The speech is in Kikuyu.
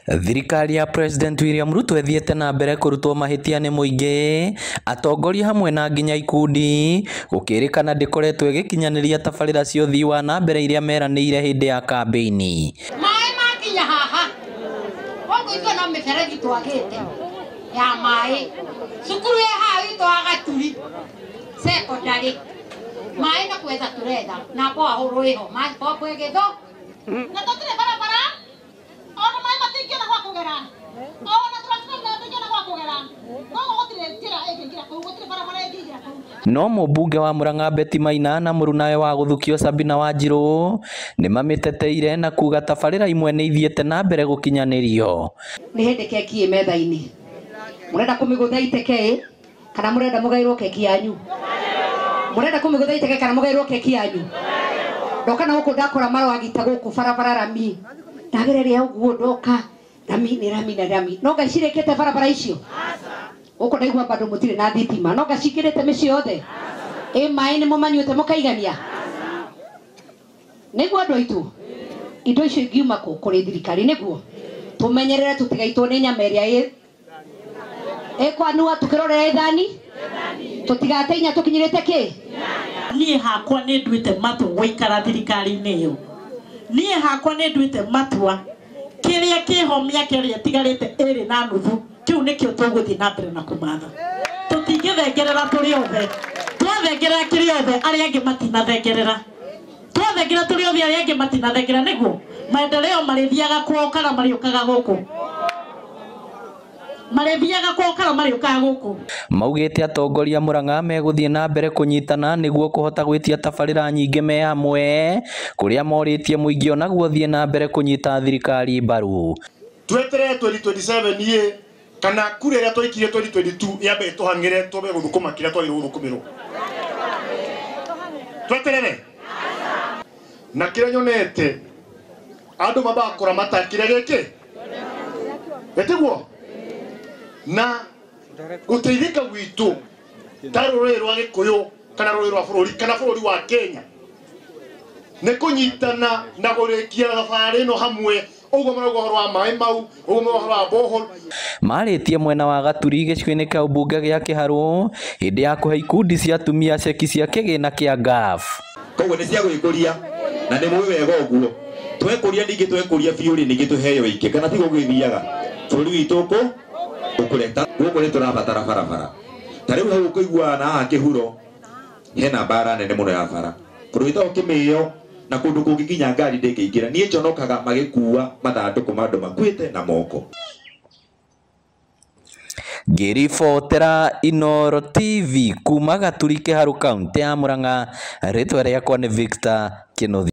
Thirikari ya President William Ruto ĩthiĩte na mbere kũrutwo mahĩtia nĩ mũingĩ, atongoria hamwe na nginya ikundi, gũkĩrĩkana ndĩkoretwo ĩgĩkinyanĩria tabarĩra cia ũthii wa na mbere iria meranĩire hĩndĩ ya kambĩini. Maĩ makinya haha koguo ithuĩ no mĩberethi twagĩte ya maĩ. Cukuru ĩ haha itũ ya Gaturi secondary, maĩ no gwetha tũretha na borehole ĩho, mbombo ĩgĩthũ na tũtirĩ barabara ona maĩ matingĩona gwa kũgera, ona tũratinda matingĩona gwa kũgera, koguo gũtirĩ njĩra ĩngĩingĩra kũu, gũtirĩ barabara ĩngĩingĩra kũu. No mũmbunge wa Murang'a Betty Maina na mũrunawe wa Gũthukio Sabina Wanjirũ nĩmamĩteteire na kuga tabarĩra imwe nĩ ithiĩte na mbere gũkinyanĩrio. Nĩ hĩndĩ keki ĩ metha-inĩ, mũrenda kũmĩgũtha iteke ĩ kana mũrenda mũgaĩrwo keki yanyu? Mũrenda kũmĩgũtha iteke kana mũgaĩrwo keki yanyu? Ndoka na gũkũ ndakora marwagita gũkũ barabara rami, ndagereria ũguo ndoka rami nĩ rami na rami, no ngacirĩkĩte barabara icio gũkũ ndaigua bado mũtirĩ na thitima, no ngacikĩrĩte mĩciĩ yothe ĩ maĩ nĩ mũmanyuĩte mũkaigania? Nĩguo andũ aitũ, indo icio ingiuma kũ kũrĩ thirikari? Nĩguo tũmenyerere tũtigaitwo nĩ nyama ĩrĩa ĩkwanua tũkĩrorera ithani, tũtigate inya tũkinyĩrĩte kĩ. Niĩ hakwa nĩ nduĩte matua gũikara thirikari-inĩ ĩyo. Niĩ hakwa nĩ nduĩte matua kĩrĩa kĩho mĩaka ĩrĩa ĩtigarĩte 2.5, kĩu nĩkĩo tũgũthiĩ na mbere na kũmatha. Tũtingĩthengerera tũrĩ othe, twathengerera kĩrĩ othe arĩa angĩ matinathengerera, twathengerera tũrĩ othe arĩa angĩ matinathengerera. Nĩguo maendeleo marĩthiaga kwao kana marĩũkaga gũkũ? Marĩthiaga kwao kana marĩũkaga gũkũ? Maugĩte atongoria Murang'a megũthiĩ na mbere kũnyitana nĩguo kũhota gwĩtia tabarĩra nyingĩ me hamwe, kũrĩa morĩtie mũingĩ onaguo ũthiĩ na mbere kũnyita thirikari mbaru. Tweterere 2027 ĩ kana kura ĩrĩa twaikirie 2022 yambe ĩtũhang'ĩre twambe gũthũkũma kĩrĩa twagĩrĩirwo gũthũkũmĩrwo. Tweterere na kĩrĩa nyonete andũ mambaga kũramata kĩrĩa gĩkĩ ĩtiguo na gũteithĩka gwitũ ta rũrĩrĩ rwa Gĩkũyũ kana rũrĩrĩ rwa bũrũri kana bũrũri wa Kenya nĩ kũnyitana na kũrĩkia thabarĩ ĩno hamwe. Ũguo marauga ũhoro wa maĩ mau, ũguo marauga ũhoro wa borehole. Marĩtie mwena wa Gaturi gĩcigo-inĩ kĩa ũmbunge gĩa Kĩharũ hĩndĩ ya kũhe ikundi cia atumia ceki cia kĩgĩna kĩa NGAAF. Koguo nĩ cia gwĩkũria na nĩ mũĩ wega ũguo twekũria ningĩ twekũria biũ rĩ ningĩ tũheo ingĩ kana tigo gwĩthiaga bũrũri witũ ũkũreta gũkũ nĩ tũrabatara barabara. Ta rĩu hau ũkũiguaga na haha Kĩhuro hena mbara nene mũno ya bara, kũndũ gwĩtagwo Kĩmĩo na kũndũ kũngĩ nginya ngari ndĩngĩingĩra. Niĩ njonokaga magĩkua mathandũkũ ma andũ makuĩte na moko. Ngĩribotera Inooro TV kuma Gaturi Kĩharũ kaunti ya Murang'a, rĩtwa rĩakwa nĩ Victor Kĩnuthia.